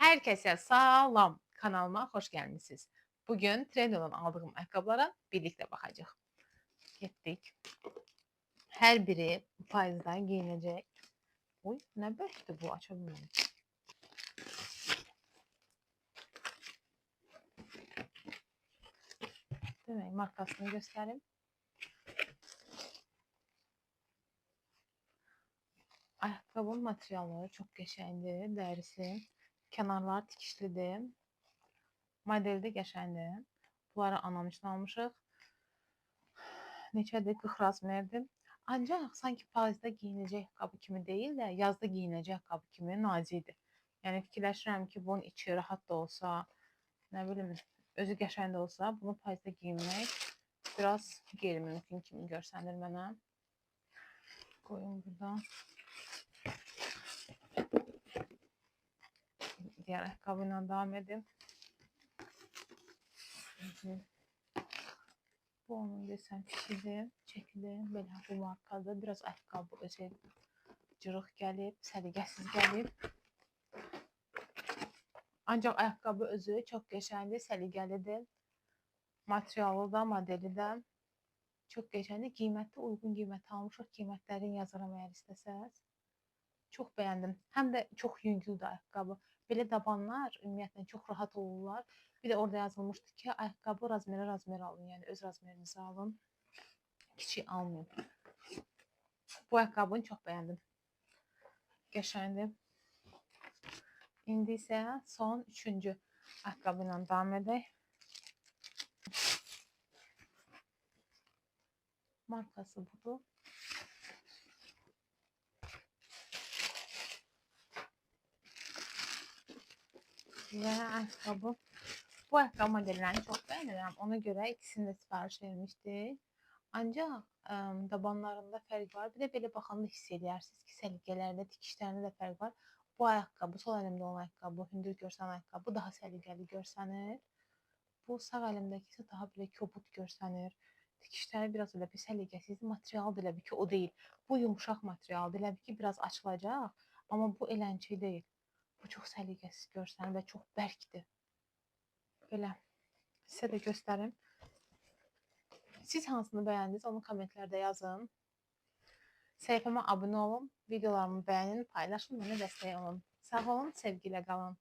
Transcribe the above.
Herkese salam. Kanalıma hoş gelmişsiniz. Bugün Trendyol'dan aldığım ayakkabılara birlikte bakacağız. Getdik. Her biri payızda giyinecek. Uy, ne bərkdir bu, aça bilmirəm. Demək, markasını göstərim. Ayaqqabının materialları çox qəşəngdir, dərisi. Kənarlar tikişlidir. Modeli də qəşəngdir. Bunları anam üçün almışıq. Neçədir? 40 razmerdir. Ancaq sanki payızda geyinəcək ayaqqabı kimi deyil də, yazda geyinəcək ayaqqabı kimi nazikdir. Yəni fikirləşirəm ki, bunun içi rahat da olsa, nə bilim, özü qəşəng də olsa, bunu payızda geyinmək biraz qeyri-mümkün kimi görsənir mənə. Qoyum burada. Diğer ayakkabıyla devam edeyim. Bu onun desəm pişidir, çəkilir. Belə bu markadır. Biraz ayaqqabı özü cırıq gəlib, səliqəsiz gəlib. Ancaq ayaqqabı özü çox qəşəngdir, səliqəlidir. Materialı da, modeli də çox qəşəngdir. Qiyməti uyğun qiymətə almışıq. Qiymətlərini yazaram əgər istəsəz. Çox bəyəndim. Həm də çox yüngüldür ayaqqabı. Belə dabanlar ümumiyyətlə çox rahat olurlar. Bir də orada yazılmışdı ki, ayaqqabı razmerə razmer alın. Yəni öz razmerinizi alın. Kiçik almayın. Bu ayaqqabını çox bəyəndim. Qəşəngdir. İndi isə son üçüncü ayaqqabı ilə davam edək. Markası budur. Və ayaqqabı. Bu ayaqqabı modellərini çox bəyənirəm. Ona görə ikisini də sifariş vermişdik. Ancaq dabanlarında fərq var. Bir də belə baxanda hiss eləyərsiniz ki, səliqələrdə, tikişlərində də fərq var. Bu ayaqqabı, sol əlimdə olan ayaqqabı, hündür görsənən ayaqqabı daha səliqəli görsənir. Bu sağ əlimdəki isə daha belə kobud görsənir. Tikişləri biraz elə bir səliqəsizdir. Material da elə bir ki, o deyil. Bu yumşaq materialdır. Elə bir ki, biraz açılacaq. Amma bu elənçi deyil. Bu çox səliqəsiz görsənir və çox bərkdir. Belə. Sizə də göstərim. Siz hansını bəyəndiniz, onu kommentlərdə yazın. Səhifəmə abunə olun, videolarımı bəyənin, paylaşın, mənə dəstək olun. Sağ olun, sevgi ilə qalın.